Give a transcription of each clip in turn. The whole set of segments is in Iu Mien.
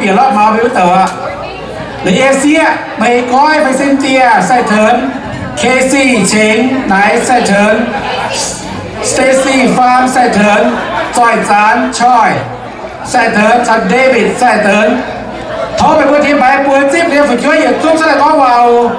bieqc lorqc, maux mbuo wuov douc aqv. Leiz-Yie Sieqv, Mei Goiv fai Cynthia Sai Tenx, Casey Ceng, Naix Sai Tenx, Stacy Faam Sai Tenx, Zoih Zaanx Choi Sai Tenx caux David Sai Tenx. Tov meih mbuo tim mbaix buo zipv liuz fu'jueiv yietc zungv cuotv daaih gorngv waac oc.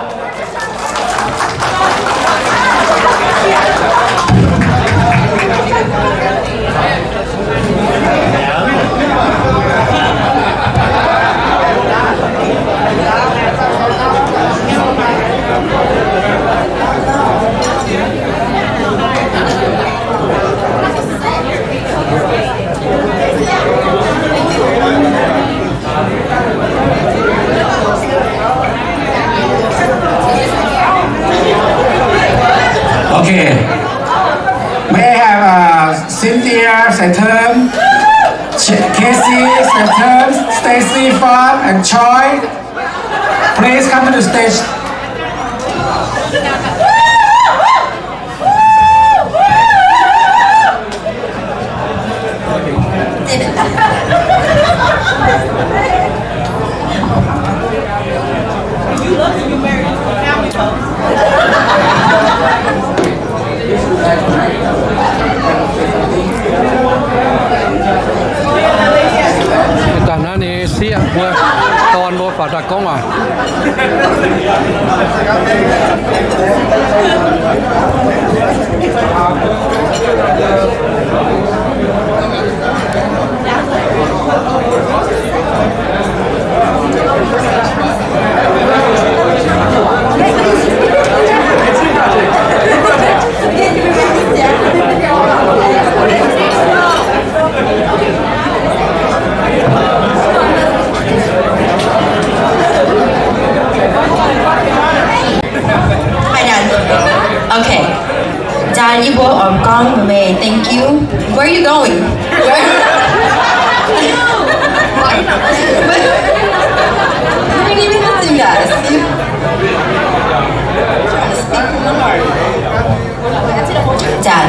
Okay. May I have uh, Cynthia Sai Tenx, Ch- Casey Sai Tenx, Stacy Faam, and Choi. Please come to the stage. Da'naaiv ninh sieqv mbuo dorn mbuo faaux daaih gorngv waac. Hi, Dad. Okay. Dad, yie mbuo oix gorngv mbuox meih thank you. Where are you going? Where? What are you doing with you guys? Dad.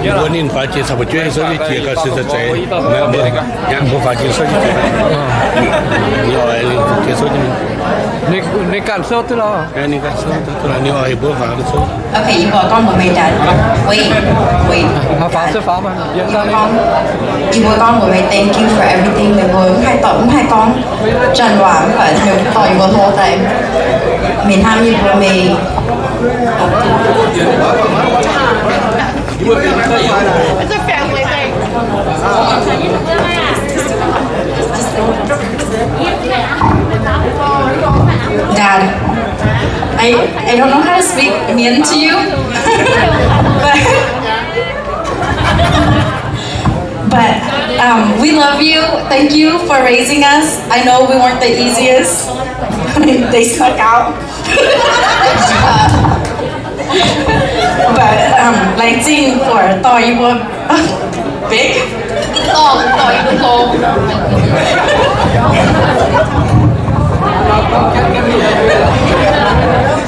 Mbuo ninh faaux jiex caux fu'jueiv sou jiex gauh se za'zeix. Mbuo faaux jiex sou jiex. Ninh oix jiex sou jiex. Ninh ganh sou duqv lorqc. Ninh ganh sou duqv lorqc. Ninh oix mbuo faaux sou. Okay, yie mbuo gorngv mbuox meih daaih. Wait, wait. Faaux sou faaux maah. Yie mbuo gorngv, yie mbuo gorngv mbuox meih thank you for everything. Meih mbuo mv haih dorh, mv haih gorngv janx waac, mv baac meih dorh yie mbuo hlo daaih. Meih hnamv yie mbuo meih. It's a family thing. Dad, I, I don't know how to speak Mien to you, but, but um, we love you. Thank you for raising us. I know we weren't the easiest. They snuck out. But um, laengz zingh for dorh yie mbuo big. Dorh, dorh yie mbuo hlo.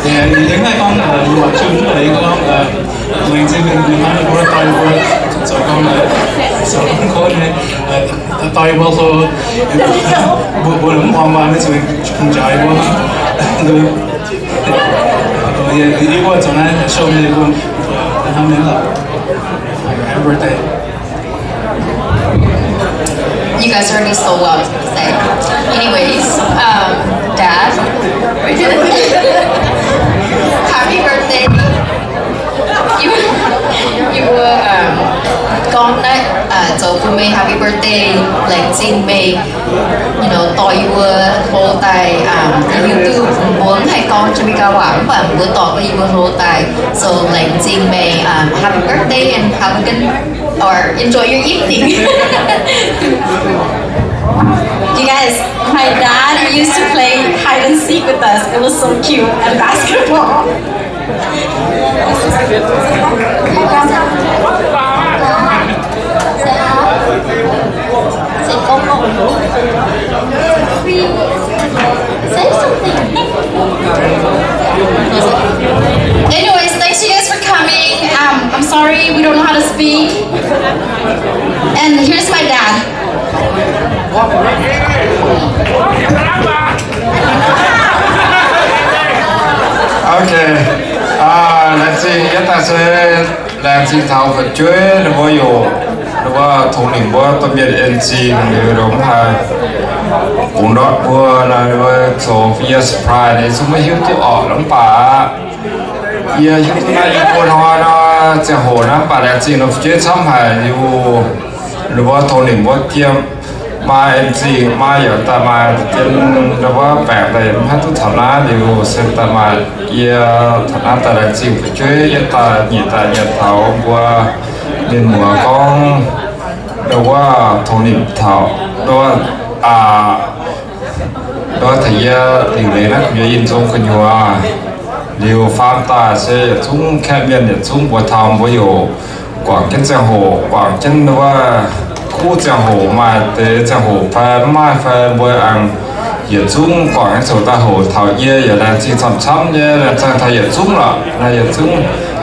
Yie mv haih gorngv, yie mbuo zunh mv leiz gorngv, laengz zingh mienh hnamv yie mbuo, dorh yie mbuo zoux gong, zoux gong kov nyei, dorh yie mbuo hlo, mbuo, mbuo mv muangx waac mienh zuqc kungx njaaux yie mbuo. Yie mbuo zoux naaiv show mienh mbuo hnamv mienh lorqc. Happy birthday. You guys already sold out. Say. Anyways, um, Dad, happy birthday. Yie, yie mbuo, um, gorngv naaiv, uh, zoux bun meih happy birthday, laengz zingh meih, you know, dorh yie mbuo hlo daaih, um, YouTube, mbuo mv haih gorngv Jamaica waac, mv baac mbuo dorh yie mbuo hlo daaih. So laengz zingh meih, um, happy birthday and have a good or enjoy your evening. You guys, my dad used to play hide and seek with us. It was so cute, and basketball. Say something. Anyways, thanks you guys for coming. Um, I'm sorry we don't know how to speak. And here's my dad. Ok. Laengz zingh, yietv daaih se laengz zingh taux fu'jueiv ninh mbuo, yoc ninh mbuo tongx ninh mbuo domh mienh en zingh liuz, ndongc haaix bungx ndortv mbuo nor, ninh mbuo zoux fai yie surprise ninh zungv maiv hiuv duqv orqc. Mv baac yie hiuv duqv naaiv yie buo hnoi nor ziangh hoc naaiv, mv baac laengz zingh ninh fu'jueiv camv haic liuz, ninh mbuo tongx ninh mbuo diem, maaih en zingh, maaih yaac daaih maaih dien, ninh mbuo baengc daaih mv haih duqv taux naaiv liuz, se daaih maaih yie taux naaiv daaih laengz zingh fu'jueiv, yietv daaih nyiec daaih nyiec taux mbuo mienh muoz gorngv, ndau wuov tongx ninh taux, ndau wuov, aa, ndau wuov taux yie liuc leiz naaiv gu'nyuoz, yinh nzong gu'nyuoz, liuz faam daaih se yietc zungv kaeqv mienh yietc zungv mbuox taux mbuo yoc guangc jienv ziangh hoc, guangc jienv ndau wuov kuv ziangh hoc, maaih deix ziangh hoc fai mv maaih fai mbuo aengx yietc zungv guangc jienv zoux daaih hoc taux yie yaac laengz zingh camv-camv nyei, laengz zingh taux yietc zungv lorqc, naaiv yietc zungv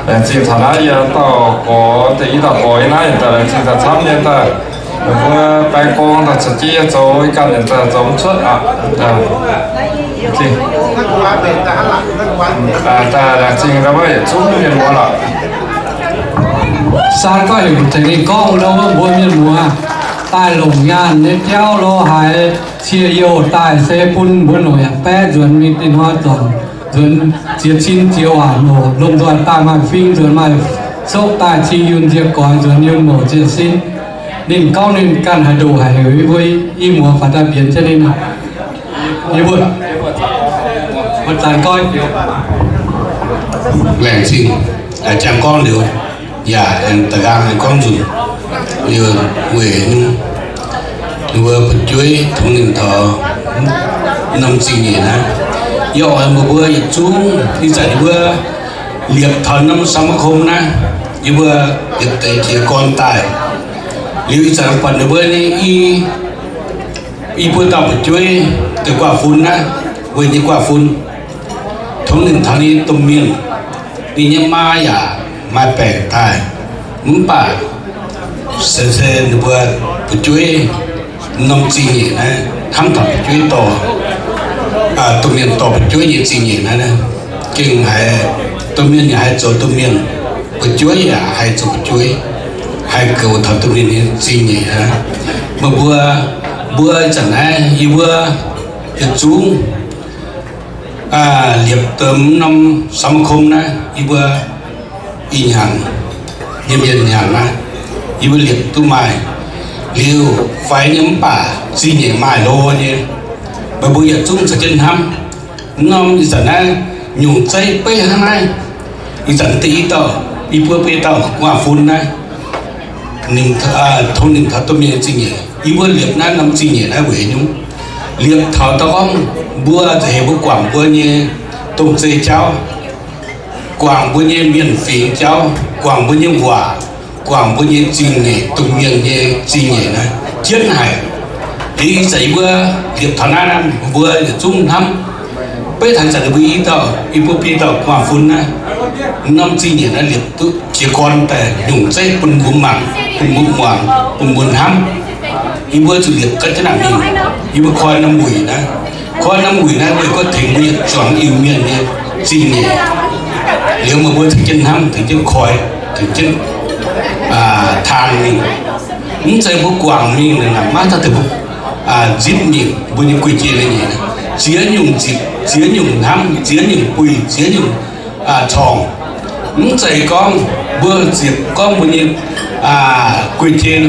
laengz zingh taux naaiv yie dauh gorx, deix i dauh gorx yie naaiv yaac daaih laengz zingh camv-camv nyei daaih. Ninh mbuo baeng gorngv daaih caux jienv yie zoux, ih ganh yaac daaih zoux mv cuotv aqv. Daaih laengz zingh ndau wuov yietc zungv mienh muoz lorqc. Saan gorngv heuc tengx ninh gorngv ndau wuov mbuo mienh muoz daaih longc nyaanh nyei jauv lo haaix cie youh daaih se bun mbuo longc yaac baeqv nzuonx mingh dinh hnoi zornc nzuonx ziex cin ziex waanc oc. Lomh nzoih daaih maaih fing nzuonx, maaih sokv daaih cing yunh nziec goix nzuonx yunh mouc ziex sin. Ninh gorngv ninh ganh haaix ndoqc haic heuc yie mbuo i muoz faaux daaih mbienx jienv ninh. Yie mbuo, mbuo zanc goiv. Laengz zingh, jangx gorngv liuz, yaac aengx da'nqaang aengx gorngv nzunc. Liuz weic ninh mbuo fu'jueiv tongx ninh taux norm zingh nyeic naaiv, yie oix mbuox mbuo yietc zungv ih zanc yie mbuo liepc taux norm สมาคม naaiv, yie mbuo liepc deix jiez gorn daaih. Liuz ih zanc buatc ninh mbuo nyei i, i buo dauh fu'jueiv deix guaav fun naaiv, weic nyei guaav fun tongx ninh taux ninh domh mienh, ninh nyei maa yaac maaih baengc daaih. Mv baac se, se ninh mbuo fu'jueiv norm zingh nyeic naaiv, hnamv taux fu'jueiv dorh, domh mienh dorh fu'jueiv nyei zingh nyeic naaiv, gengh haiz domh mienh yaac haih zoux domh mienh, fu'jueiv yaac haih zoux fu'jueiv, haih goux taux domh mienh nyei zingh nyeic aqv. Meih mbuo, mbuo ih zanc naaiv yie mbuo yietc zungv liepc deix norm สมาคม naaiv, yie mbuo ih hnyangx, yiem yietc hnyangx naaiv, yie mbuo liepc duqv maaih liuz faix nyei mv baac zingh nyeic maaih lo nyei. Meih mbuo yietc zungv caux jienv hnamv. Norm ih zanc naaiv nyungc zeiv beiv hnangv naaiv. Ih zanc deix i dauh, i buo biei dauh guaav fun naaiv, tongx ninh taux domh mienh zingh nyeic. Yie mbuo liepc naaiv norm zingh nyeic naaiv weic nyungc, liepc taux daaih gorngv mbuo nza'heix mbuo guangc mbuo nyei domh zei jauv, guangc mbuo nyei mienh fingx jauv, guangc mbuo nyei waac, guangc mbuo nyei zingh nyeic, domh mienh nyei zingh nyeic naaiv jienv haic. Liuz ih zanc yie mbuo liepc taux naaiv, mbuo yietc zungv hnamv, beiv taux ih zanc ninh mbuo i dauh, i buo biei dauh guaav fun naaiv, norm zingh nyeic naaiv liepc duqv jiez gorn daaih nyungc zeiv bun mbuo mangc, bun mbuo muangx, bun mbuo hnamv. Yie mbuo zuqc liepc ga'naaiv mingh, yie mbuo koi norm wuic naaiv, koi norm wuic naaiv weic gorngv tengx mbuo yietc zuangx Iu-Mienh nyei zingh nyeic. Liuz meih mbuo tengx jienv hnamv, tengx jienv koi, tengx jienv taan mingh. Mv zeiz mbuo guangc mingh naaic maiv daaih deix mbuo nzipv mingh mbuo nyei guei-jei nyei. Ziex nyungc nzipc, ziex nyungc hnamv, ziex nyungc buih, ziex nyungc corngh. Mv zeiz gorngv mbuo ziepc gorngv mbuo nyei guei-jei,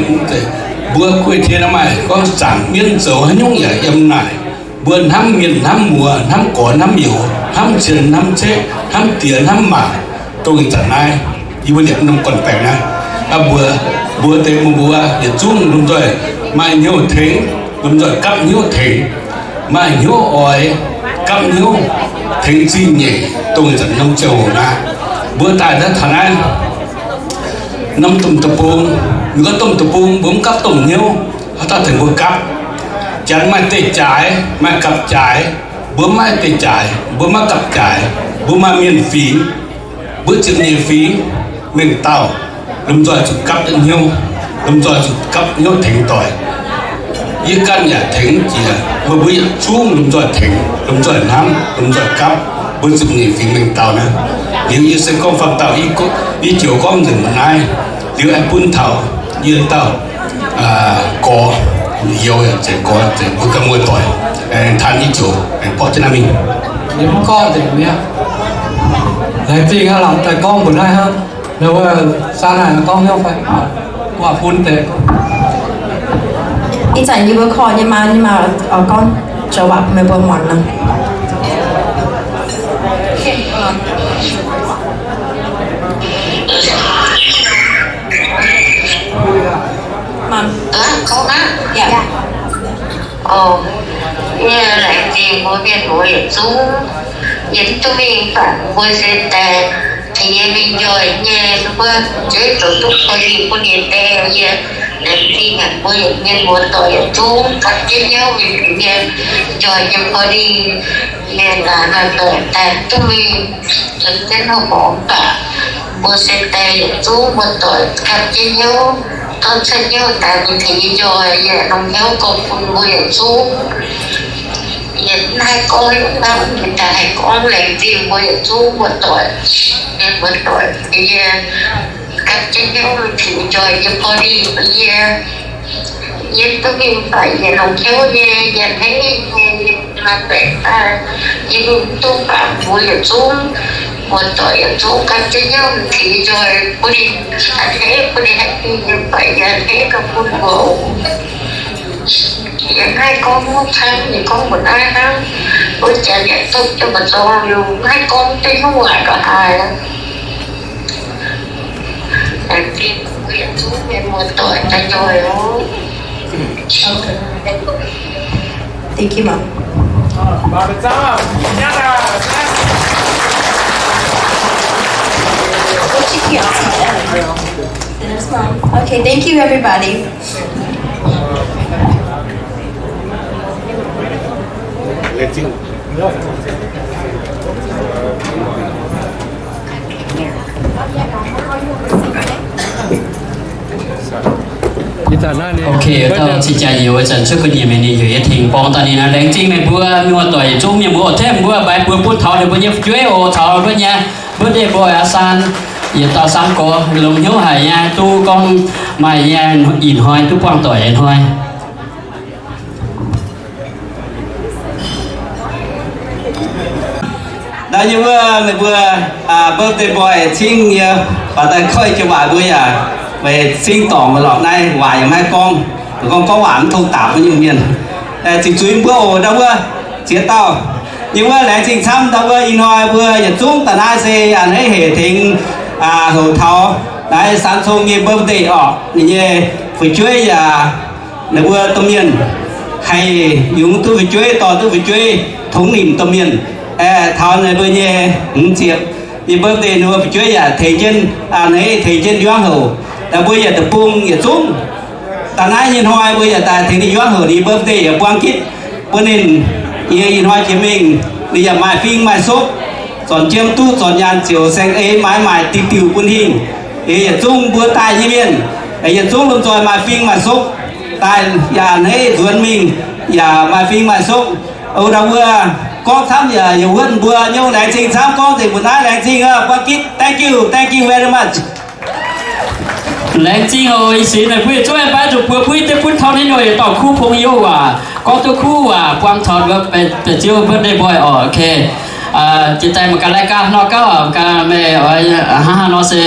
mbuo guei-jei naaiv maaih gorngv zaangc mienv zoux haaix nyungc yaac yiem naaic. Mbuo hnamv mienh, hnamv muoz, hnamv gorx, hnamv youz, hnamv cien, hnamv ceqv, hnamv diex, hnamv maac, dongh ih zanc naaiv yie mbuo liepc norm gorn-baengx naaiv, mbuo, mbuo deix mbuo yietc zungv lomh nzoih maaih hnyouv tengx, lomh nzoih gapv hnyouv tengx, maaih hnyouv oix gapv hnyouv tengx zingh nyeic, dongh ih zanc norm ziangh hoc naaiv. Mbuo daaih naaiv taux naaiv norm domh deic-bung, mv gorngv domh deic-bung mbuo mv gapv domh hnyouv, haaix dauh tengx mbuo gapv? Janx maaih deic-jaaix, maaih gapv-jaaix. Mbuo maiv maaih deic-jaaix, mbuo maiv gapv-jaaix. Mbuo maaih mienh fingx, mbuo ziepc nyeic fingx, mengh dauh, lomh nzoih zuqc gapv jienv hnyouv. lomh nzoih zuqc gapv hnyouv tengx doic. Yie ganh yaac tengx jiex, meih mbuo yietc zungv lomh nzoih tengx, lomh nzoih hnamv, lomh nzoih gapv, mbuo zuqc nyeic fingx mengh dauh naaiv. Liuz yie se gorngv faam dauh, yie joux gorngv nzengc mbuo naaiv, liuz aengx bun taux yie dauh gorx, youz yaac zeiz gorx, zeiz mbuo ganh muoz-doic, aengx taan yie joux, aengx borqv jienv naaiv mingh. Yie mv gorngv nzengc mi'aqv. Laengz zingh aqv, lamh daaih gorngv mbuo naaiv hnangv. Wuov, saan naaic gorngv hnyouv fai? Waac bun deix. Ih zanc yie mbuo korv nyei maa, nyei maa gorngv joux waac meih mbuo muangx nor. Maa, gorngv aqv. Yie laengz zingh mbuo mienh muoz yietc zungv. Yie mv duqv mingh baac mbuo se daaih tengx yie mingh njoih nyei, mbuo jeiv zoux duqv koi lingh bun yie daaih. Yie laengz zingh haic mbuo yietc mienh muoz-doic yietc zungv gapv jienv hnyouv mingh tengx yie njoih nyei koi lingh. Yie laaix maaih doic daaih duqv mingh tengx jienv hnangv mv baac mbuo se daaih yietc zungv muoz-doic gapv jienv hnyouv, dorn cuotv hnyouv daaih mingh tengx yie njoih. Yie longc hnyouv gorngv bun mbuo yietc zungv. Yie mv haih gorngv hnangv, yie daaih haih gorngv laengz zingh mbuo yietc zungv muoz-doic, mienh muoz-doic. Yie gapv jienv hnyouv mingh tengx njoih nyei koi lingh bun yie. Yie duqv mingh baac yie longc hnyouv nyei, yie hneiv nyei, yie maaih baeqc daaih, yie mingh duqv baac mbuo yietc zungv muoz-doic yietc zungv gapv jienv hnyouv mingh tengx njoih bun ninh a'hneiv, bun ninh happy nyei baac yie a'hneiv gauh bun mbuo oc. Yie mv haih gorngv wuov camv, yie gorngv mbuo naaiv hnangv. Wuov jaax yietc duqv jienv mbu'zorng liuz mv haih gorngv duqv hnyouv waac ga'haaix. Laengz zingh mbuo yietc zungv mienh muoz-doic daaih njoih oc. Thank you, Mom. Okay, thank you, everybody. Ok, dauh cing jaax nyei wuov zanc cuotv ga'nyiec mingh ninh heuc yie tengx borngz daaih ninh naaiv. Laengz zingh meih mbuo mienh muoz-doic yietc zungv, mienh mbuo oc, tengx mbuo mbaix buoz bun taux ninh mbuo nyei fu'jueiv oc, taux mbuo nyei birthday boy aa saan, yietc dauh Saam Gorx longx hnyouv haic nyei, duqv gorngv maaih nyei ih hnoi duqv buangh doic ih hnoi. Naaiv nyei wuov meih mbuo birthday boy cingv nyei, baac daaih koiv jiex waac mbuo yaac meih cingv dorngc meih lorqc. Naaiv waac yaac maiv gorngv, gorngv, gorngv waac mv tong daapc nyungc mienh. Ziqc zuiz mbuo oc, ndau wuov ziex dauh. Nyei wuov laengz zingh camv, ndau wuov ih hnoi mbuo yietc zungv daaih naaiv se a'hneiv hec tengx houc taux naaiv Saan Cong nyei birthday orqc. Ninh nyei fu'jueiv yaac ninh mbuo domh mienh haih yungz duqv fu'jueiv, dorh duqv fu'jueiv, tongx nimc domh mienh. Taux ninh mbuo nyei hmz ziepc nyei birthday ninh mbuo fu'jueiv yaac tengx jienv a'hneiv tengx jienv njuangv houc. Ninh mbuo yietc deic-bung yietc zungv daaih naaiv nyei hnoi mbuo yaac daaih tengx ninh njuangv houc ninh birthday yaac buang gitv bun ninh. Yie ih hnoi jiex mingh ninh yaac maaih fing maaih sopv, zornc jiem duqv zornc nyaanh ziouc saeng-eix maaiz maaic diuc diuc bun hingh. Liuz yietc zungv mbuo daaih nyei mienh, yietc zungv lomh nzoih maaih fing maaih sopv, daaih yaac a'hneiv nzuonx mingh yaac maaih fing maaih sopv. Ndau wuov gorngv camv yaac wuonv mbuo nyei. Laengz zingh camv, gorngv nzengc mbuo naaiv laengz zingh buang gitv. Thank you, thank you very much. Laengz zingh oc. Ih zinx naaic bun yietc zungv mbaih zuqc buoz bun yie deix bun taux naaiv nyei yietc dauh kuv pong youh waac, gorngv duqv kuv waac buang taux mbuo deix ziouv birthday boy oc. Ok, jiex daaih mangc gaax lai gaax nor gauh gaax meih oix hnangv haaix nor se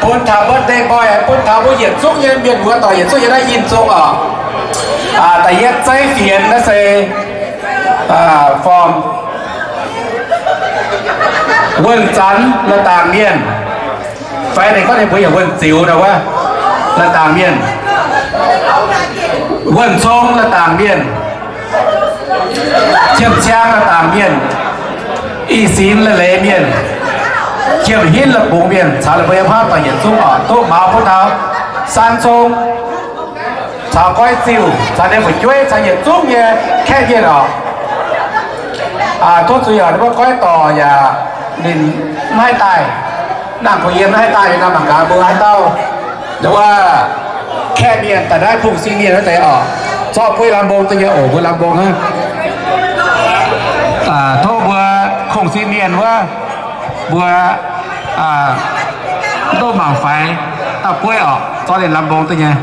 Bun taux birthday boy, bun taux mbuo yietc zungv nyei mienh muoz doic yietc zungv nyei naaiv yinh zong oc. Da'yietv zeiv fienx naaiv se form Wuonh Zanx, La'dangc Mienh. Fai ninh gorngv ninh mbuo yaac Wuonh Ziux nor wuov, La'dangc Mienh. Wuonh Cong, La'dangc Mienh. Qiemx Ciang, La'dangc Mienh. Ih Sinx, La'leiz Mienh. Qiemx Hinv, La'bungx Mienh. Caux ninh mbuo nyei paauv doic yietc zungv oc. Duqv maux bun taux San Cong caux Goiv Ziuh caux ninh fu'jueiv caux yietc zungv nyei kaeqv mienh oc. Tov zuiz oc, ninh mbuo goiv dorc yaac ninh maiv haih daaih. Nangh kungx yiem maiv haih daaih, yie nor mangc gaax mbuo haaix dauh, wuov, kaeqv mienh daaih naaiv kungx sin mienh wuov deix oc. Zorqv bueiv lamh mbong deix nyei oc, mbuo lamh mbong hnangv. Tov mbuo kungx sin mienh wuov, mbuo mv dongh mangc faix dauh bueiv oc, zorqv ninh lamh mbong deix nyei.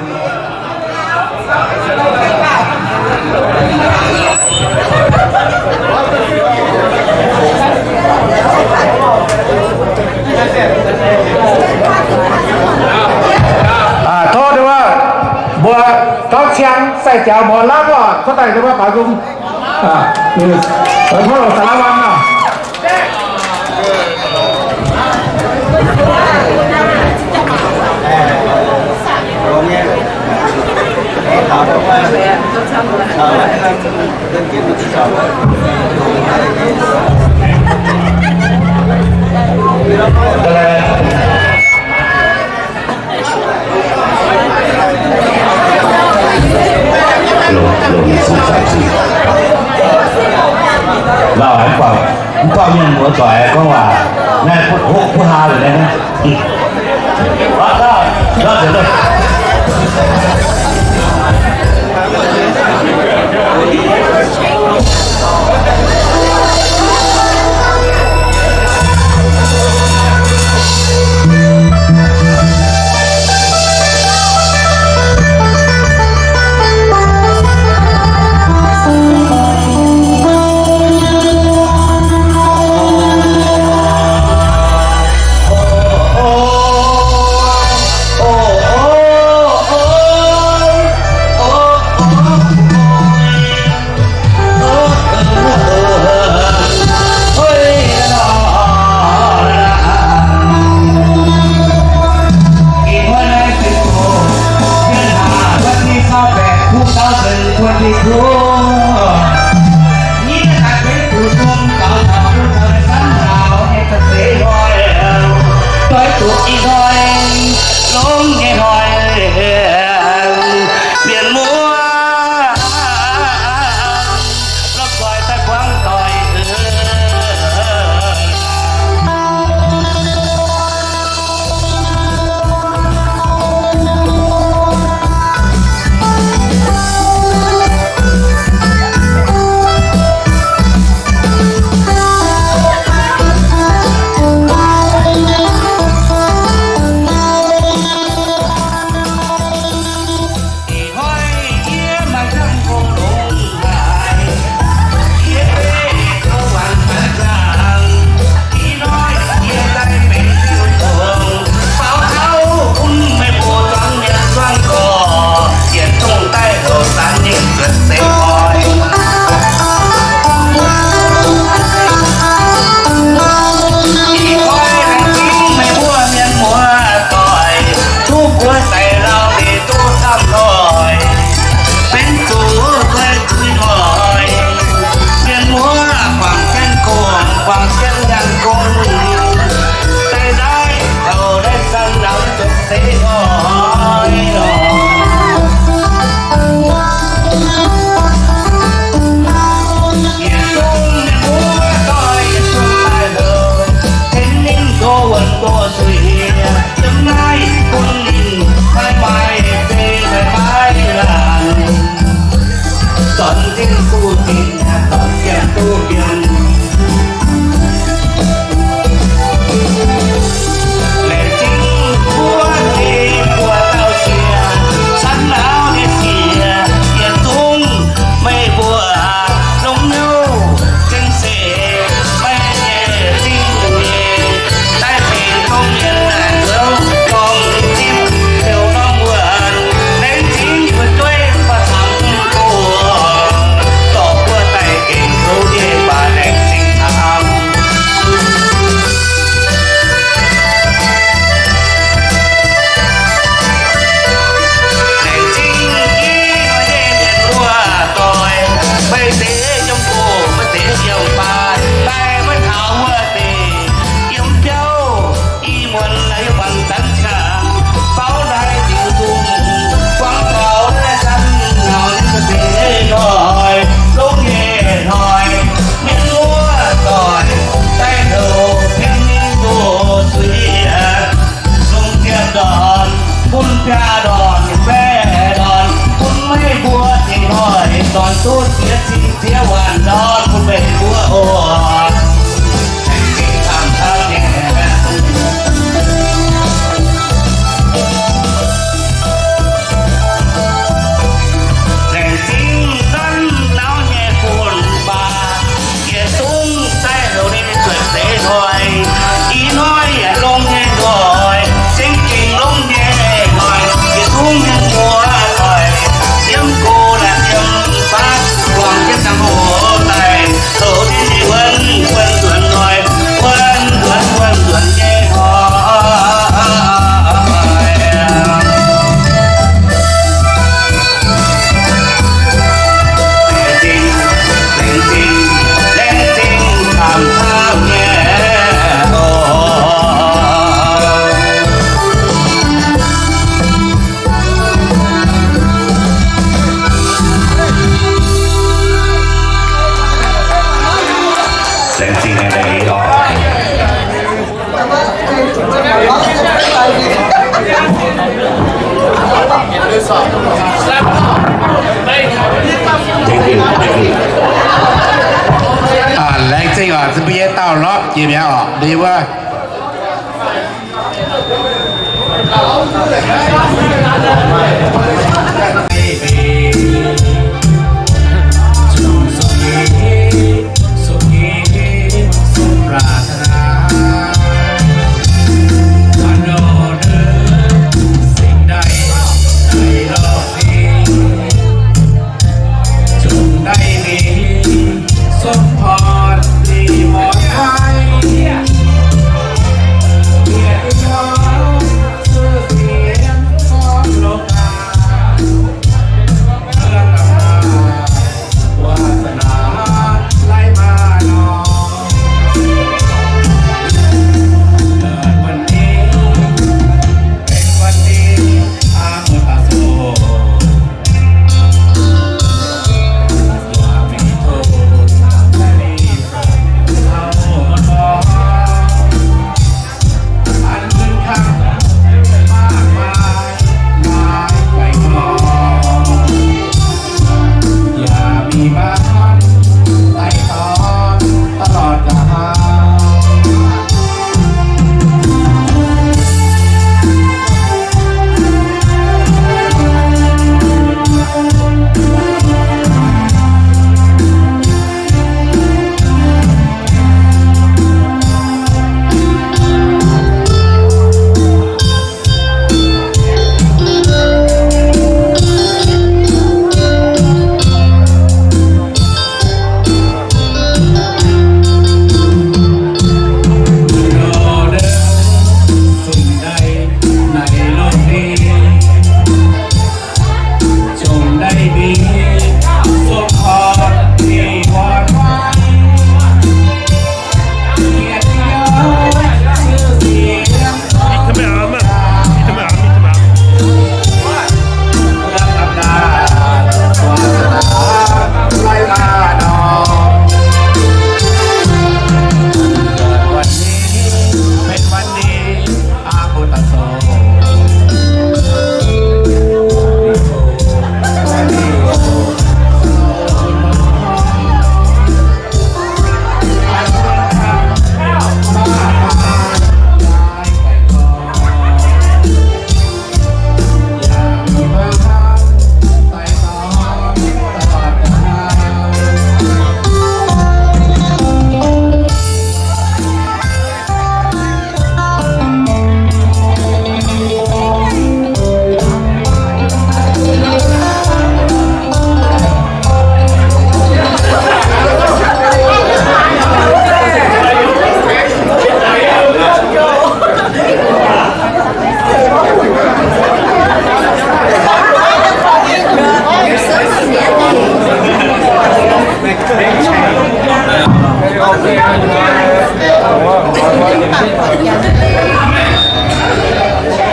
Tov wuov, mbuo gorngv ciang sai jaux mbuo lamh oc, kuv daaih wuov baaux nzung. Tov longc saax laav waang oc. Lauh haic mv buangh, mv buangh mienh muoz doic gorngv waac, naaiv hoqv buv haa liuz naaiv. Laengz zingh zanv nauv nyei bun baac, yietc zungv daaih houc ninh zuotc seix hnoi. Ih hnoi yietc longx nyei hnoi, seng gengh longx nyei hnoi, yietc zungv mienh muoz-doic, yiem go la'yiem baav, guangc jienv dangh hoc daaih, zoux ninh nyei wuonh wuonh nzuonx hnoi, wuonh nzuonx wuonh nzuonx nyei hnoi. Laengz zingh laengz zingh oc. Thank you, thank you. Aa, laengz zingh oc, mbuo nyei dauh lorqc jiex mi'aqv oc, ndeic wuov.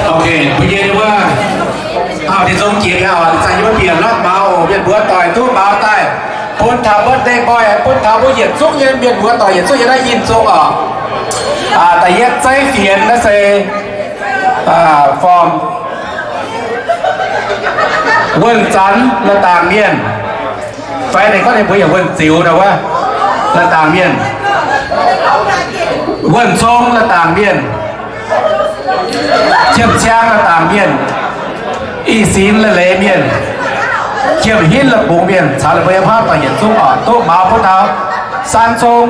Ok, mbuo yie wuov, auv, deix zong jiex mi'aqv oc, zanc yie mbuo bieqc lorqc mauz oc, mienh muoz-doic duqv mauz daaih, bun taux birthday boy, bun taux mbuo yietc zungv nyei mienh muoz-doic yietc zungv nyei naaiv yinh zong oc. Da'yietv zeiv fienx naaiv se form wuonh zanc naaiv dangh mienh. Fai ninh gorngv ninh mbuo yaac wuonh ziux nor wuov. La'dangc mienh, wuonh cong la'dangc mienh, qiemx ciang la'dangc mienh, ih sinx la'leiz mienh, qiemx hinv la'bungx mienh, caux la'buo nyei hpauv daaih yietc zungv oc, duqv maux bun taux San Cong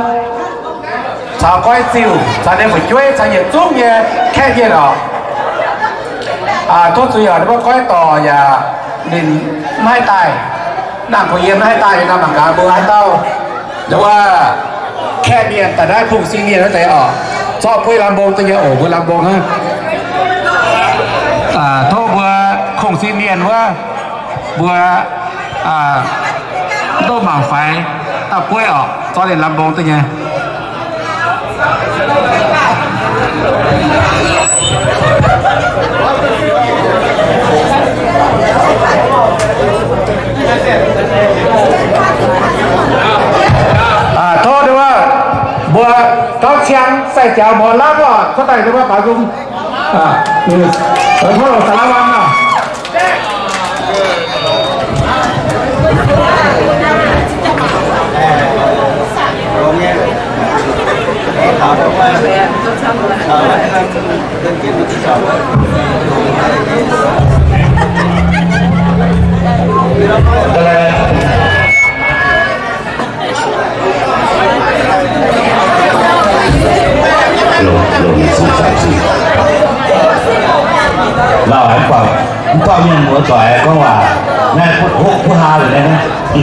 caux Goiv Ziuh caux ninh fu'jueiv caux yietc zungv nyei kaeqv mienh oc. Tov zuiz oc, ninh mbuo goiv dorc yaac ninh maiv haih daaih, nangh kuh yiem maiv haih daaih, yie nor mangc gaax mbuo haaix dauh wuov kaeqv mienh daaih naaiv kungx sin mienh wuov deix oc, zorqv bueiv lamh mbong deix nyei oc, mbuo lamh mbong hnangv. Tov mbuo kungx sin mienh wuov, mbuo doh mangc faix dauh bueiv oc, zorqv ninh lamh mbong deix nyei. Tov mbuo gauv ciang sai jaux mbuo lamh oc, cuotv daaih mbuo baaux nzung. Tov saax laav lamh oc. Lauh haic mv buangh, mv buangh mienh muoz doic gorngv waac, naaiv butv hopv butv haa liuz naaiv.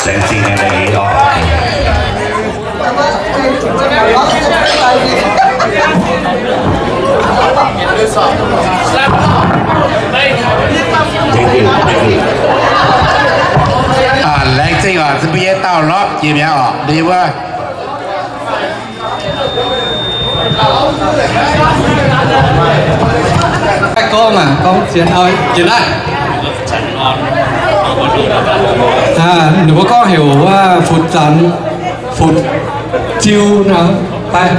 Laengz zingh nyei leiz oc. Laengz zingh oc, mbuo nyei dauh lorpc jiex mi'aqv oc, liuz wuov. Gorngv aac, gorngv sienx au jiex naaiv. Ninh mbuo gorngv heuc wuov Futv Zanx, Futv Ziu nor, fai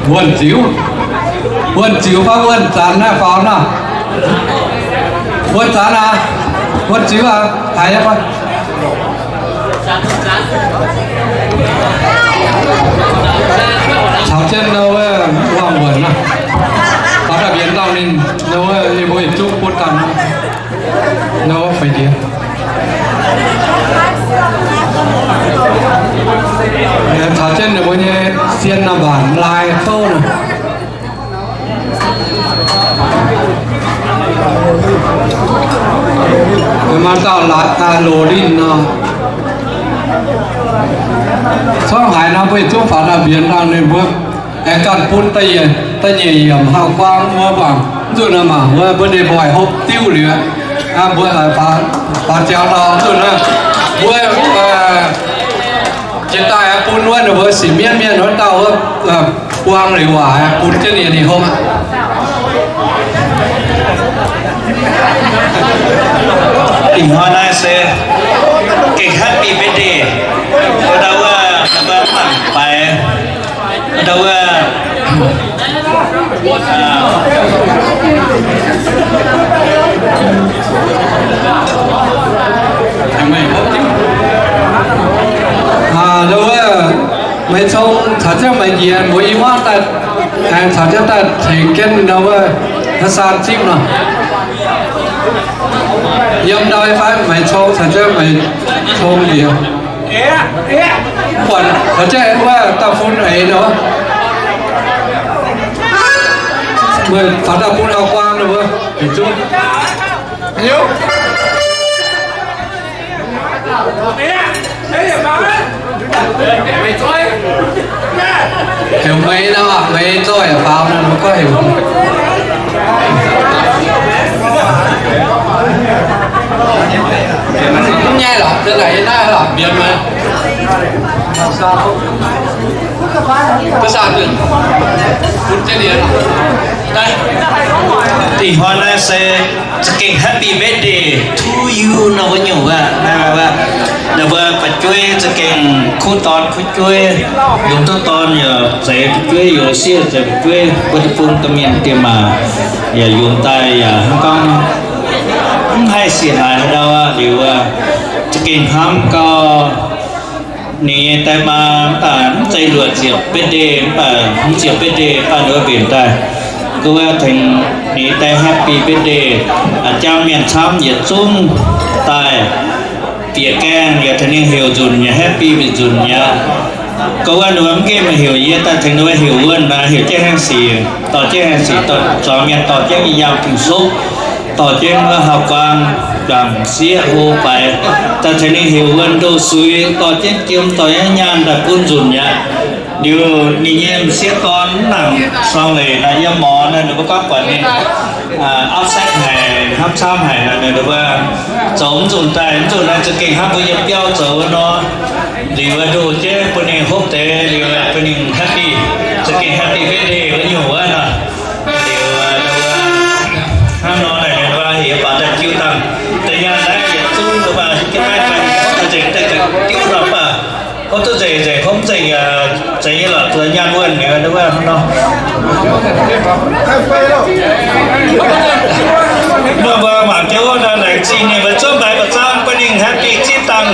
Wuonh Ziux. Wuonh Ziux fai Wuonh Zanx naaiv faaux nor? Wuonh Zanx aac, Wuonh Ziux aac, haiz nyei fai? Caux jienv nor wuov Wangh Wuonc nor, faaux daaih mbienx dangh ninh nor wuov, ninh mbuo yietc zungv butv dangh nor wuov feix ndiev. Caux jienv ninh mbuo nyei sien nor mbaanc lai fouv nor. Maaih dauh laaix loz linh nor, corc haiz nor mbuo yietc zungv faaux daaih mbienx dangh ninh mbuo aengx ganh bun da'nyeic yiemc hauv guaang wuov baac mv zuqc nor mangc wuov mbuo ndeic-mboih hopv diuv liuz, mbuo faaux jaux nor mv zuqc nor, mbuo jiex daaih bun wuov ninh mbuo sic mienv mienh wuov dauh wuov buang liuz waac bun jienv ninh, ninh hopv aqv. Ih hnoi naaiv se gengh happy birthday, ndau wuov, ndau wuov mangc baix, ndau wuov, ndau wuov, meih cong caux jienv meih njiec mbuo i hmuangv daaih, aengx caux jienv daaih tengx jienv ndau wuov, saan zipv nor. Yiem ndau fai meih cong caux jienv meih cong njiec. Buatc caux jienv wuov dauh fun eix nor, meih faaux daaih bun auv-guaang nor, bieqc zungv. Heuc meih nor, meih zoih faaux nor, mbuo gorngv heuc. Mv nyaiv lorqc, da'naaiv yie naaiv lorqc, mbienx meih. Ih hnoi naaiv se za'gengh happy birthday to you nor wuov nyungc wuov, naaiv wuov, ninh mbuo fu'jueiv za'gengh kuv dorn kuv jueiv, yungz duqv dorn yaac zeix fu'jueiv, yungz sieqv zeix fu'jueiv, mbuo deic-bung domh mienh diex maac yaac yungz daaih yaac hnangv gorngv mv haih siec haic ndau aqv. Liuz za'gengh hnamv gau, ninh nyei daaih maa mv baac mv zeiz luoqc ziepc birthday, mv baac mv ziepc birthday baac ninh mbuo mbenc daaih. Gorngv wuov tengx ninh daaih happy birthday, jangx mienh camv yietc zungv daaih bieqc gaengh yaac tengx ninh heuc nzunc yaac happy bieqc nzunc mi'aqv. Gorngv wuov ninh mbuo mv nqemh heuc yie daaih tengx ninh mbuo heuc wuonh nor, heuc jienv haengh sic, dorh jienv haengh sic, dorh zuangx mienh dorh jienv yie yangh Ging-Sou, dorh jienv wuov hauv-guaang, juangc sieqv hlo faix, daaih tengx ninh heuc wuonh ndoh suix, dorh jienv jiem, dorh jienv nyaanh daaih gunv nzunc mi'aqv. Liuz ninh nyei m'sieqv dorn mv nangc sorng leic nor, yiem morz nor ninh mbuo gorngv buatc ninh upset haic, hnamv camv haic nor, ninh mbuo zoux mv nzunc daaih, mv nzunc naaiv za'gengh hnangv mbuo yiem biauv zoux wuov nor. Liuz ndoh jienv bun ninh hopv deix, liuz bun ninh happy, za'gengh happy birthday wuov nyungc wuov nor. Liuz hnangv nor naaic ninh mbuo heuc baac daaih jiu dangh, da'nyaanh naaiv yietc zungv ninh mbuo hiuv duqv naaiv daaih nzengc daaih ga'diuv nor baac hopv duqv nzengc, nzengc hopv nzengc, zeiz nyei lorqc, zuqc nyaanh wuonh liuz wuov hnangv nor. Mbuo mangc jienv wuov nor, laengz zingh ninh mbuo zuov mbaix ba'zang bun ninh happy zipv dangh,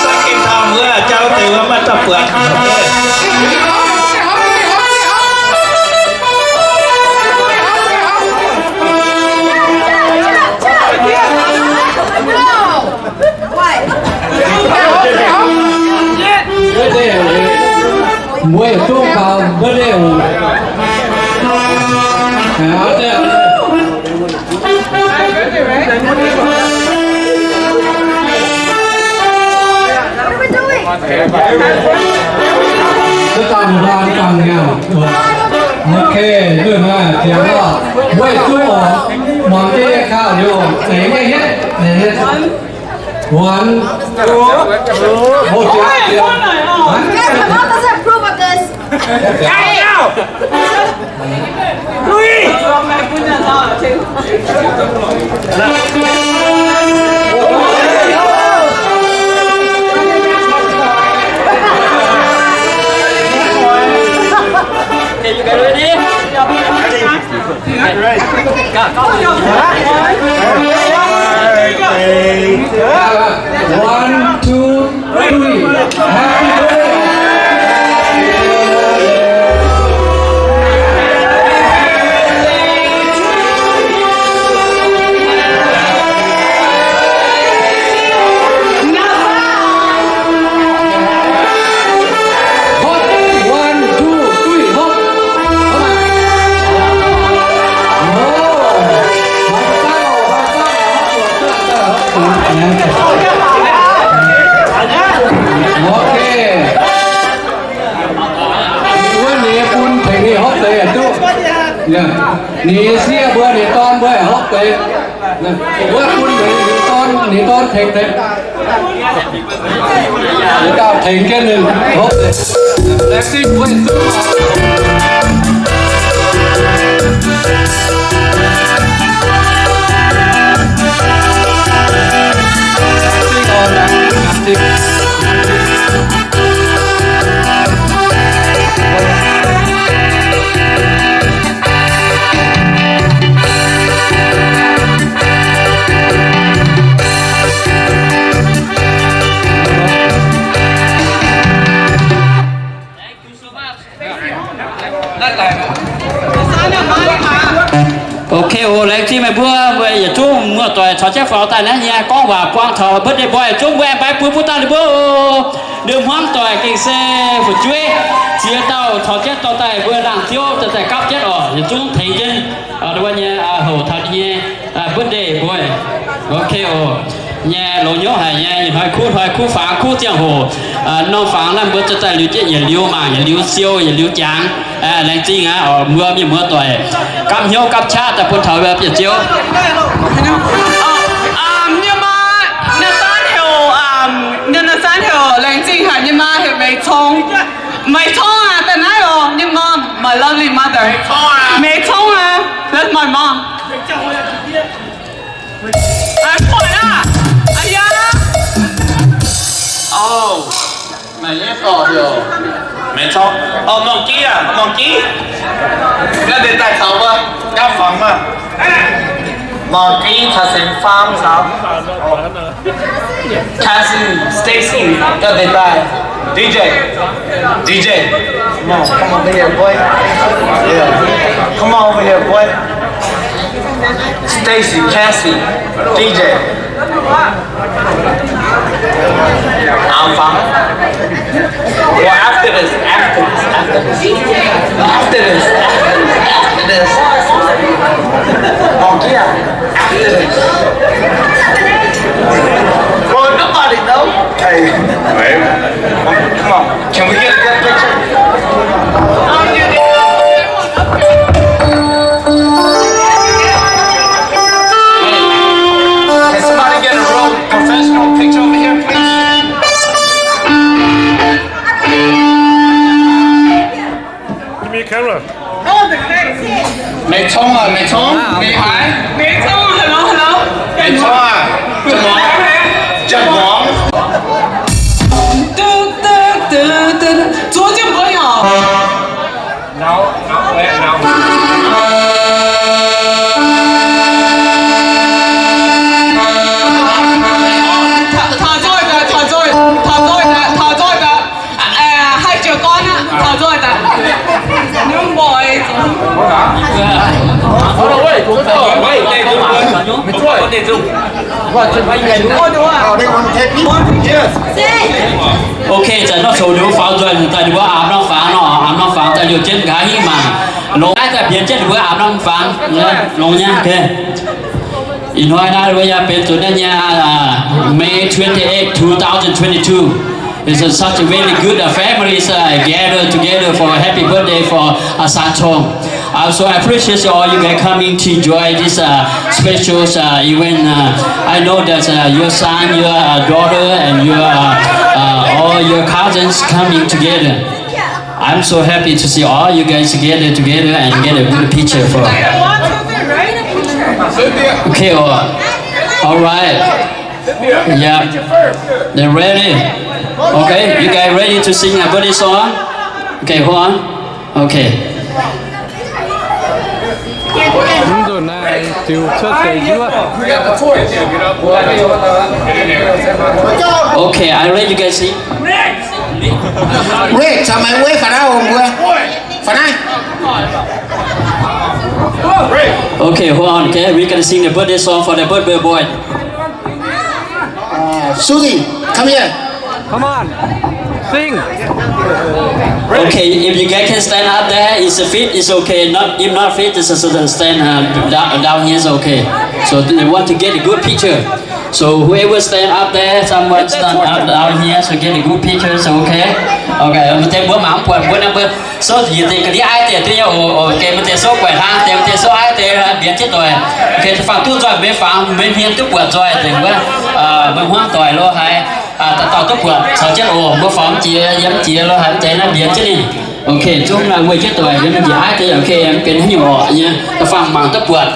second time wuov jauv deix wuov maiv dauh buatc. Mbuo yietc zungv faaux birthday oc. Wuov dauh mbuo daan dangh nyei. Ok, nduov naaiv ziangx oc. Weih zuqv oc. Muangx jienv nyei kau liuz, zeix nyei hietv. One, two, oh, jienv, jienv. Guys, my mom doesn't approve of this. One, two, three. Happy birthday. One, two, three, hop. Ok. Ninh wuov ninh bun tengx ninh hopv deix yaac duqv. Ninh nyei sieqv mbuo, ninh dorn mbuo yaac hopv deix. Wuov bun ninh dorn, ninh dorn tengx deix. Ninh dauh tengx jienv ninh hopv deix. Laengz zingh mbuo yietc zungv. Ok, oc, laengz zingh meih mbuo, mbuo yietc zungv muoz-doic caux jienv faaux daaih naaiv nyei gorngv waac buang taux birthday boy yietc zungv mbuo aengx mbaix buiv buv daaih ninh mbuo oc. Ndeic hmuangv doic gengh se fu'jueiv ziex dauh caux jienv dorh daaih mbuo laangh ziouv daaih daaih gapv jienv oc, yietc zungv tengx jienv wuov nyei hoc taux ninh nyei birthday boy. Ok oc. Nyei longx hnyouv haic nyei, ih hnoi kuv hnoi kuv fangx kuv ziangh hoc, norm fangx naaiv mbuo daaih liuz jienv yietc liuz mangc, yietc liuz siou, yietc liuz jangx. Laengz zingh aqv, mbuo mienh muoz-doic gapv hnyouv gapv qaqv daaih bun taux mbuo bieqc ziouv. Nyei maa, nyei maa heuc, nyei maa heuc laengz zingh haic, nyei maa heuc Meih Cong. Meih Cong aac, daaih naaiv oc, nyei maa, my lovely mother. Meih Cong aac, that's my mom. Aa, mv buatc aqv. Aa, yaac. Oh, maaih nyei dorh heuc Meih Cong. Oh, Mong Gih aac, Mong Gih. Ganh deix daaih caux mbuo gapv fangx maah. Mong Gih caux Seng Faam caux Cassie, Stacy, ganh deix daaih. D J, D J, come on, come over here, boy. Yeah, come on over here, boy. Stacy, Cassie, D J. Aapv Fangx. Well, after this, after this, after this. After this, after this, after this. Mong Gih aac, after this. Well, nobody know. Hey. Come on. Can we get a good picture? Can somebody get a real professional picture over here, please? Give me a camera. Meih Cong aac, Meih Cong, Meih Cong, hello, hello. Meih Cong aac, Janx-muangz, Janx-muangz. Zuov jienv mbuo nyei oc. Taux nzoih daaih, taux nzoih, taux nzoih daaih, taux nzoih daaih. Haih jiez gorn aqv, taux nzoih daaih. Nungv mbuox Ok, zanc nor coux nduov faaux nzoih daaih, ninh mbuo aapv norm fangx nor, aapv norm fangx daaih liouh jienv nqa'haav hingv mangc. Longx naaiv daaih mbienx jienv ninh mbuo aapv norm fangx. Longx nyei, ok. Ih hnoi naaiv mbuo yaac benx zuqc naaiv nyei, May twenty-eight, two thousand twenty-two. It's such a very good, uh, families, uh, gather together for a happy birthday for, uh, San Chong. Uh, so I appreciate all you guys coming to enjoy this, uh, special, uh, event. Uh, I know that, uh, your son, your, uh, daughter, and your, uh, uh, all your cousins coming together. I'm so happy to see all you guys together, together and get a good picture for. Okay, all, all right. Yeah. They ready? Okay, you guys ready to sing a birthday song? Okay, hold on. Okay. Okay, I let you guys sing. Wait, caux meih wuov faaux naaiv ong wuov. Faaux naaiv. Okay, hold on, okay? We're gonna sing the birthday song for the birthday boy. Uh, Susie, come here. Come on, sing. Okay, if you guys can stand up there, it's a fit, it's okay. Not, if not fit, it's a, stand, uh, down, down here is okay. So they want to get a good picture. So whoever stand up there, someone stand up down here, so get a good picture, so okay. Okay, mv deix mbuo mangc buatc mbuo naaiv mbuo souv njiec deix ga'ndiev aiv deix duqv nyei oc. Gengh mv deix souv guaix hlang deix, mv deix souv aiv deix mbienx jienv doic. Gengh faanh duqv nzoih mbuo faang, mbuo hmien duqv buatc nzoih deix wuov, meih hmuangv doic lo haaix, dauh dauh duqv buatc caux jienv oc. Mbuo faang mv jiex, yiem mv jiex lo haaix deix naaiv mbienx jienv ninh. Ok, zungv naaiv weic jienv doic yiem mv jiex aiv deix, ok, mv benx haaix nyungc oc. Yie faang mangc duqv buatc.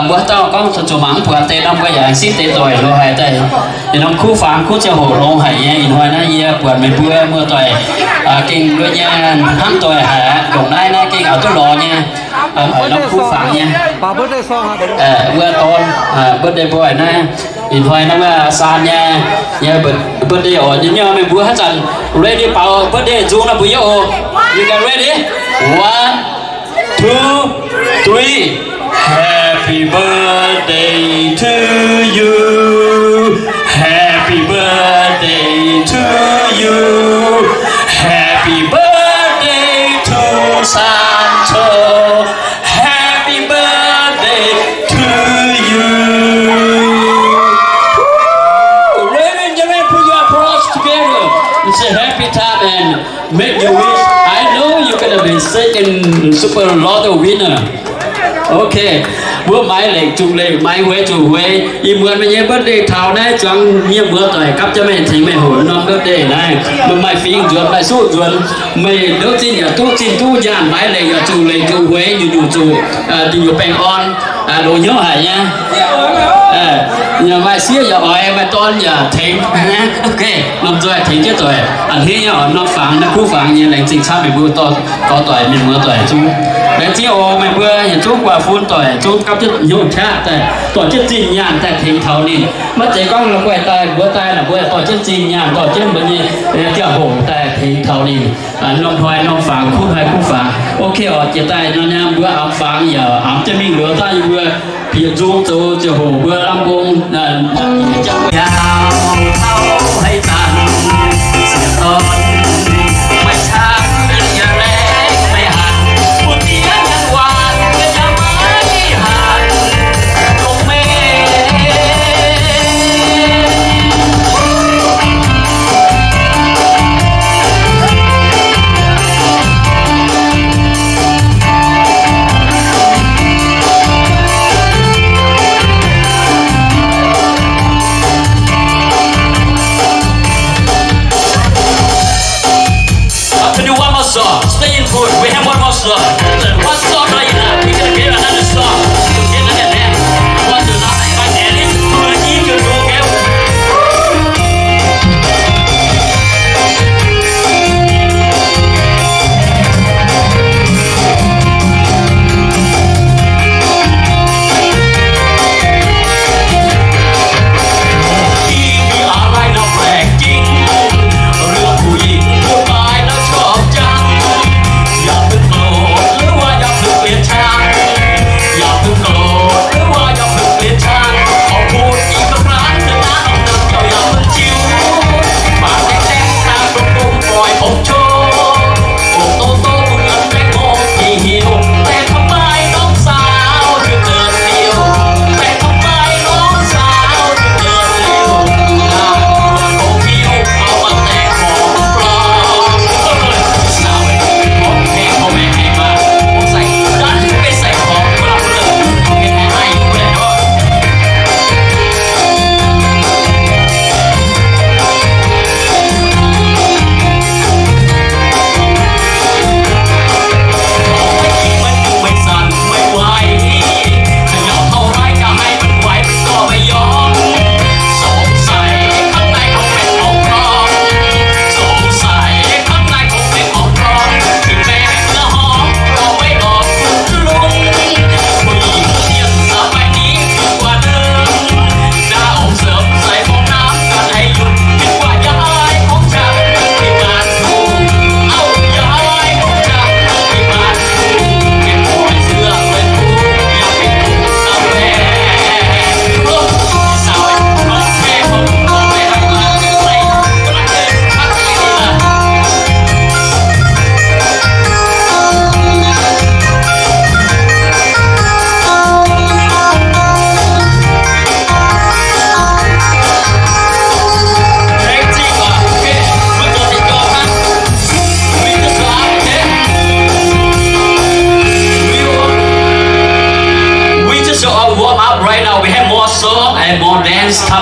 Mbuo haaix dauh gorngv zuqc zuqc mangc mv buatc deix norm mbuo yaac sipv deix doic lo haaix deix. Yietc norm kuv faang kuv ziangh hoc longx haic nyei. Ih hnoi naaiv yie buatc meih mbuo muoz-doic gengh mbuo nyei hnamv doic haic aqv. Ndongc naaiv naaiv gengh aqc duqv lorz nyei. Norm kuv faang nyei. Wuov dorn birthday boy naaiv, ih hnoi naaiv wuov saan nyei, nyei birthday oc. Nyei mienh mbuo haaix zanc ready baaux birthday nzung nor mbuo yiem oc. You guys ready? One, two, three. Happy birthday to you. Happy birthday to you. Happy birthday to Sancho. Happy birthday to you. Woo! Ladies and gentlemen, put your applause together. It's a happy time and make your wish. I know you're gonna be second super lotto winner. Ok, mbuo maaiz lengc zuqc lengc, maaiz hueix zuqc hueix. Ih muonz meih nyei birthday taux naaiv zuangx mienh muoz-doic gapv jienv meih tengx meih hoqc norm birthday naaiv. Meih maaih fingx nzuonx, maaih suqv nzuonx, meih ndoqv zinh yaac duqv zinh duqv nyaanh, maaiz lengc yaac zuqc lengc zuqc hueix, nyungc-nyungc zuqc, dingc nyungc baengh orn, longx hnyouv haic nyei. Maaih sieqv yaac oix, maaih dorn yaac tengx. Ok, lomh nzoih tengx jienv doic. A'hneiv nyei oc, norm fangx, naaiv kuv fangx nyei, laengz zingh camv meih mbuo dorh doic, mienh muoz-doic zungv. Laengz zingh oc, meih mbuo yietc zungv guaax fun doic zungv gapv jienv hnyouv qaqv daaih, dorh jienv zinh nyaanh daaih tengx taux ninh. Maiv zeiz gorngv la'guaih daaih mbuox daaih naaic, mbuo dorh jienv zinh nyaanh, dorh jienv mbuo nyei ziangh hoc daaih tengx taux ninh. Norm hnoi norm fangx, kuv hnoi kuv fangx. Ok oc, jiex daaih nor, mbuo amx fangx yaac amx jienv mingh liuz daaih yie mbuo bieqc nzung zoux ziangh hoc mbuo lamh mbong. I'll do one more song. Stay in put. We have one more song. One song right now. We're gonna give another song. We'll give another dance. One, two, three, four, and it's two, and you can do it.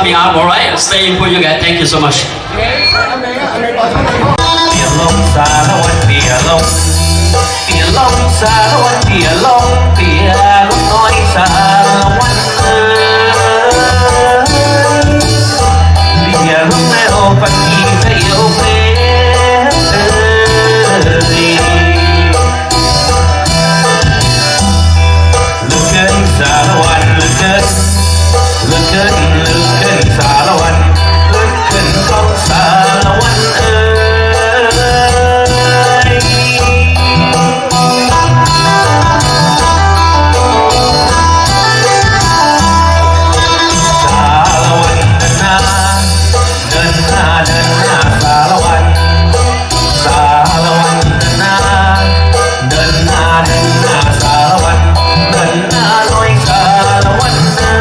Coming up, all right? Stay in for you guys. Thank you so much. Bieqc longx saax la'wan, bieqc longx, bieqc longx saax la'wan, bieqc longx, bieqc longx noi saax la'wan aac. Bieqc longx naaiv oc, banh jiex daaih youz fei. La'ganh saax la'wan, la'ganh, la'ganh, la'ganh saax la'wan, la'ganh gorngv saax la'wan aac. Saax la'wan ndaa, ndaa, ndaa, ndaa, saax la'wan. Saax la'wan ndaa, ndaa, ndaa, saax la'wan, ndaa, ndaa, noi saax la'wan aac.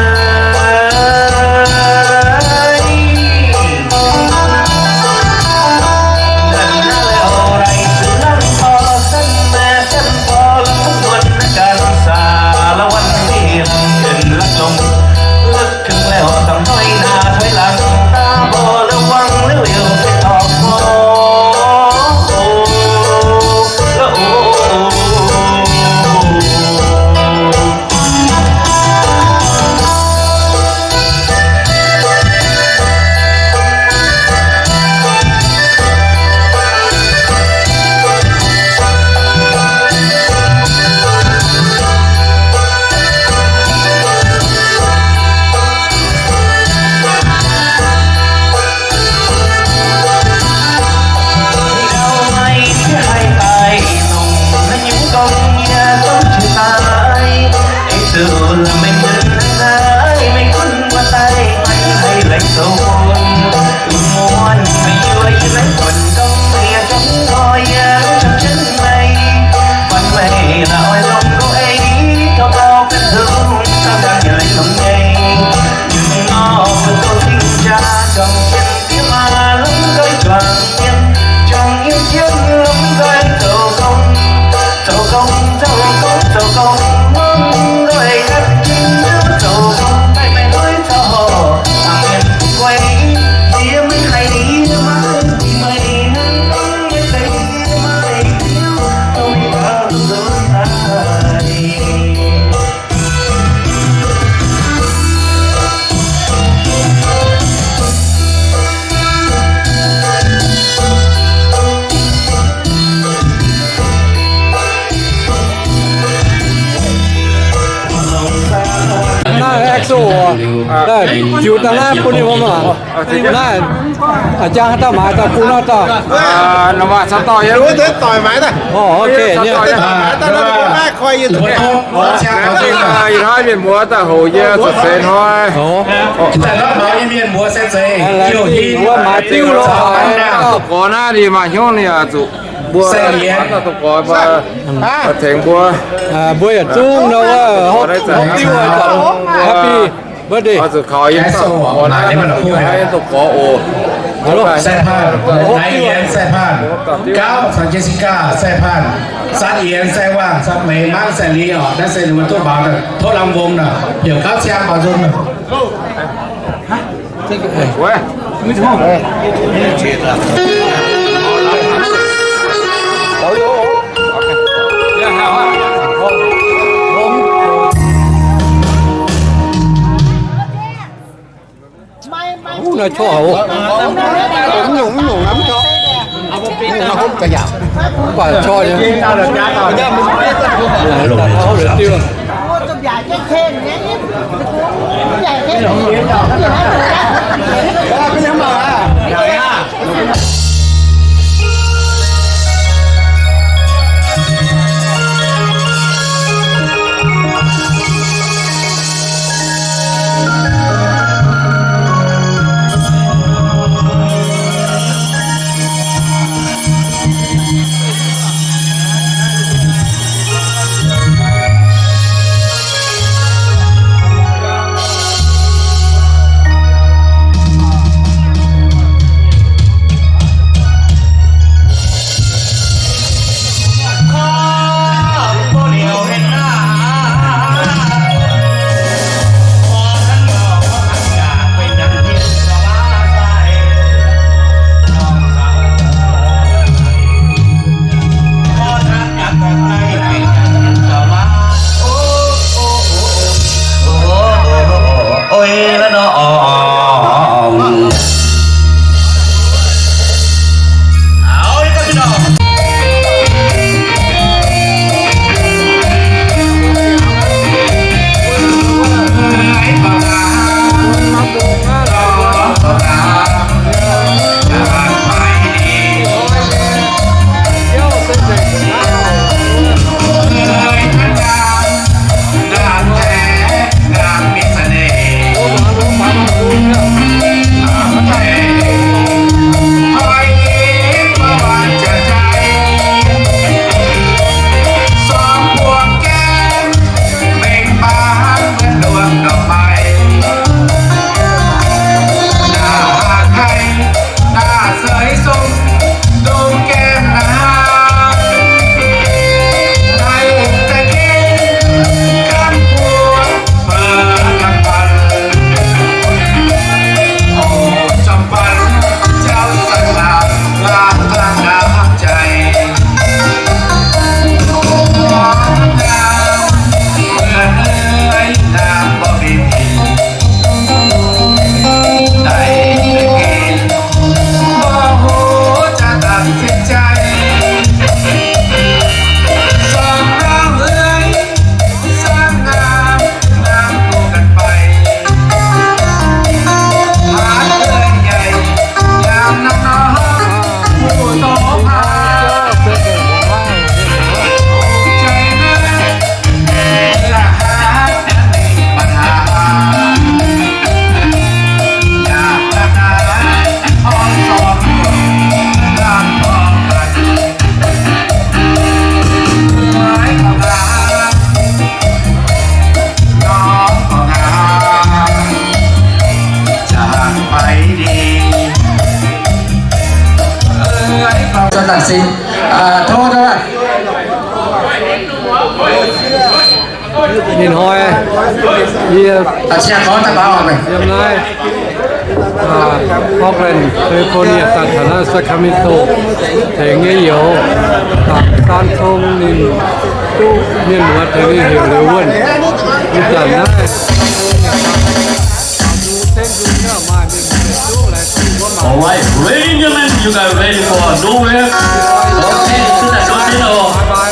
Ndaa, ndaa, la'oix lai zuqc lamh taux san maengx san borx la'kuqv muonz naaiv ganh saax la'wan mingh lamh jienv la'gong. Kengx laih oix dangh hnoi naaic hnoi laangz, daaih mbuo la'wangh liuz liuz se dorngx mor. Ih ndau maiv haih daaih longc naaiv nyungc gorngv yie zungv qiex daaih. Eix ziouc lamh mengh mienh naaiv, maiv gunv wuov daaih maiv haih laengz zoux bun. Muonz meih yuoz yie maiv buonc gorngv, yie zungv nqoi yie camv jienv meih. Buatc meih la'oix longc gouv ei, taux gauh benx hungh, camv jienv yie laengz longc nyei. Nor mbuo zoux cing-jaa juangc jienv, diex maa lomh nzoih juangc mienh, juangc yiem jienv lomh nzoih zoux gong, zoux gong, zoux gong, zoux gong, lomh nzoih ganh jiex zoux gong, daaih meih lui zoux hnangv mienh guai, yie maiv haih, yie maiv haih meih hnangv gorngv yie deix, yie maiv haih diuv dongh meih gaux zoux daaih. Naaiv X O, daaih jiu daaih naaiv bun ninh mbuo mangc. Naaiv, a'jang haaix dauh maaiz daaih bun nor dauh. Orv, ok. Ih hnoi mienh mbuo daaih houc yie zuqc seix hnoi. Wuov maaiz diuv lo haaix. Gorx naaiv ninh maaih hnyouv ninh yaac zuqc mbuo gorx tengx mbuo. Mbuo yaac zungv nor wuov hopv diuv, happy birthday. Oix zuqc kaux yie gorx naaiv, yie zuqc gorx oc. Sai Paan, Nai Yienx Sai Paan, Gauv Caux Jessica Sai Paan, San Yienx Sai Wangh, San Meix Mangv Sai Li oc. Naaiv se ninh mbuo duqv mbaaux tov lamh mbong nor, heuc gauv ciang mbaaux nzung nor. Mv nor corc hoc. Mv nyungc, mv nyungc, mv corc. Mv baac corc nyei. Ninh hnoi yie yiem naaiv Oakland, California, daaih taux naaiv Sacramento tengx nyei youz, Dangc Saan Cong ninh duqv mienh muoz tengx ninh heuc liuz wuonh. Ih zanc naaiv All right, ladies and gentlemen, you guys ready for Nowhere? Okay, 现在收听了哦。